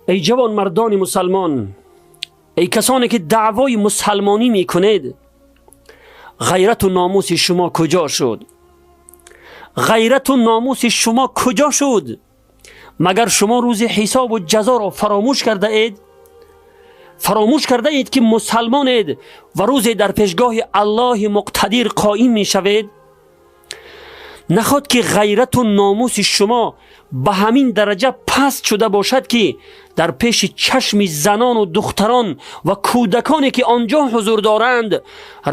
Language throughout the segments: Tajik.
Эй ҷавонмардони мусалмон, эй касоне ки даъвои мусалмонӣ мекунед, ғайрату номуси шумо куҷо шуд? Ғайрату номуси шумо куҷо шуд? Магар шумо рӯзи ҳисобу ҷазоро фаромӯш кардаед? Фаромӯш кардаед, ки мусалмонед ва рӯзе дар пешгоҳи Аллоҳи муқтадир қоим мешавед? Наход ки ғайрату номуси шумо ба ҳамин дараҷа паст шуда бошад, ки дар пеши чашми занону духтарон ва кӯдаконе, ки он ҷо ҳузур доранд,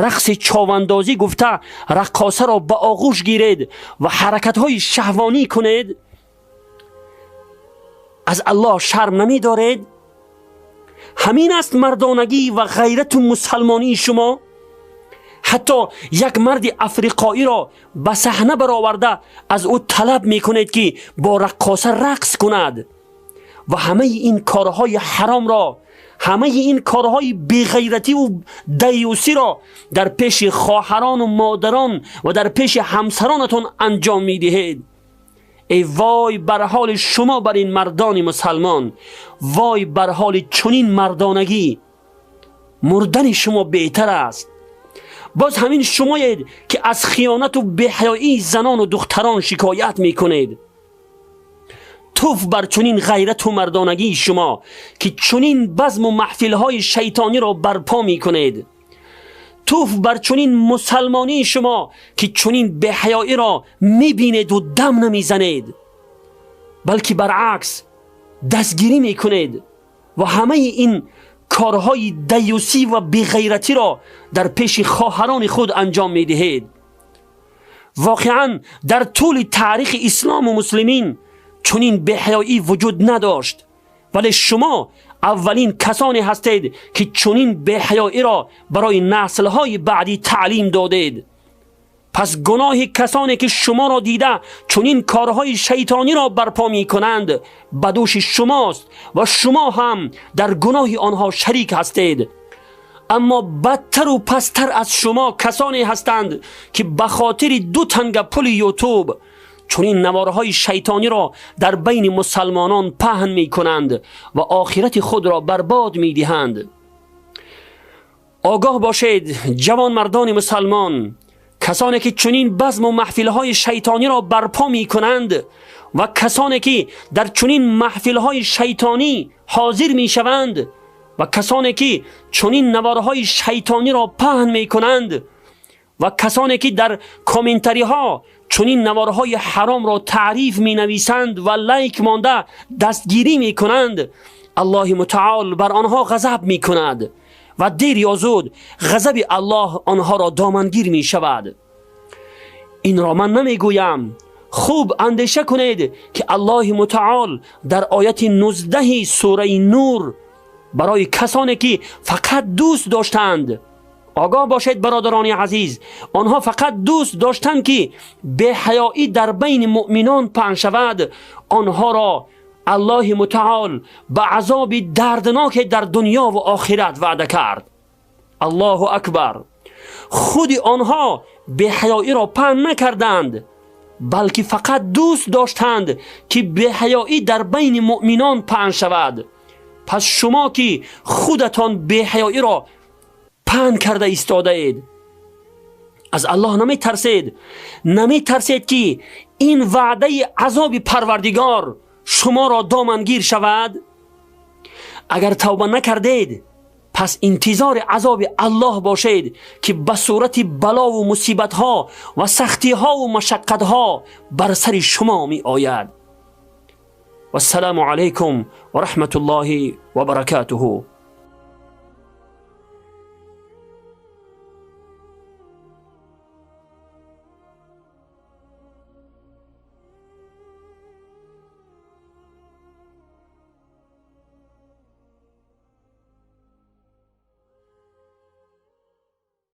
рақси човандозӣ гуфта раққосаро ба оғӯш гиред ва ҳаракатҳои шаҳвонӣ кунед? Аз Аллоҳ шарм намедоред? Ҳамин аст мардонагӣ ва ғайрату мусалмонии шумо? Ҳатто як марди африқоиро ба саҳна бароварда, аз ӯ талаб мекунед, ки бо раққоса рақс кунад ва ҳамаи ин корҳои ҳаромро, ҳамаи ин корҳои беғайративу даюсиро дар пеши хоҳарону модарон ва дар пеши ҳамсаронатон анҷом медиҳед. Эй вой бар ҳоли шумо, бар ин мардони мусалмон! Вой бар ҳоли чунин мардонагӣ! Мурдани шумо беҳтар аст. Боз ҳамин шумоед, ки аз хиёнату беҳаёии занону духтарон шикоят мекунед. Туф бар чунин ғайрату мардонагии шумо, ки чунин базму маҳфилҳои шайтониро барпо мекунед. Туф бар чунин мусалмонии шумо, ки чунин беҳаёиро мебинеду дам намезанед, балки баръакс дастгирӣ мекунед ва ҳамаи ин корҳои даюсӣ ва беғайратиро дар пеши хоҳарони худ анҷом медиҳед. Воқеан, дар тӯли таърихи ислому муслимин чунин беҳаёӣ вуҷуд надошт, вале шумо аввалин касоне ҳастед, ки чунин беҳаёиро барои наслҳои баъдӣ таълим додед. Пас гуноҳи касоне, ки шуморо дида чунин корҳои шайтониро барпо мекунанд, ба дӯши шумост ва шумо ҳам дар гуноҳи онҳо шарик ҳастед. Аммо бадтару пасттар аз шумо касоне ҳастанд, ки ба хотири ду танга пули Ютуб чунин наворҳои шайтониро дар байни мусалмонон паҳн мекунанд ва охирати худро барбод медиҳанд. Огоҳ бошед, ҷавонмардони мусалмон, касоне ки чунин базму маҳфилҳои шайтониро барпо мекунанд ва касоне ки дар чунин маҳфилҳои шайтонӣ ҳозир мешаванд ва касоне ки чунин наворҳои шайтониро паҳн мекунанд ва касоне ки дар комментариҳо чунин наворҳои ҳаромро таъриф менависанд ва лайк монда дастгирӣ мекунанд, Аллоҳи мутаол бар онҳо ғазаб мекунад ва дер ё зуд ғазаби Аллоҳ онҳоро домангир мешавад. Инро ман намегӯям. Хуб андеша кунед, ки Аллоҳи мутаол дар ояти 19-и сураи Нур барои касоне ки фақат дӯст доштанд, огоҳ бошед, бародарони азиз, онҳо фақат дӯст доштанд, ки беҳаёӣ дар байни муъминон паҳн шавад, онҳоро Аллоҳи мутаол ба азоби дардноке дар дунё ва охират ваъда кард. Аллоҳу акбар! Худи онҳо беҳаёиро паҳн накарданд, балки фақат дӯст доштанд, ки беҳаёӣ дар байни муъминон паҳн шавад. Пас шумо, ки худатон беҳаёиро паҳн карда истодаед, аз Аллоҳ наметарсед? Наметарсед, ки ин ваъдаи азоби Парвардигор шуморо домангир шавад? Агар тавба накардед, пас интизори азоби Аллоҳ бошед, ки ба сурати балову мусибатҳо ва сахтиҳову машаққатҳо бар сари шумо меояд. Вассалому алайкум ва раҳматуллоҳи ва баракатуҳу.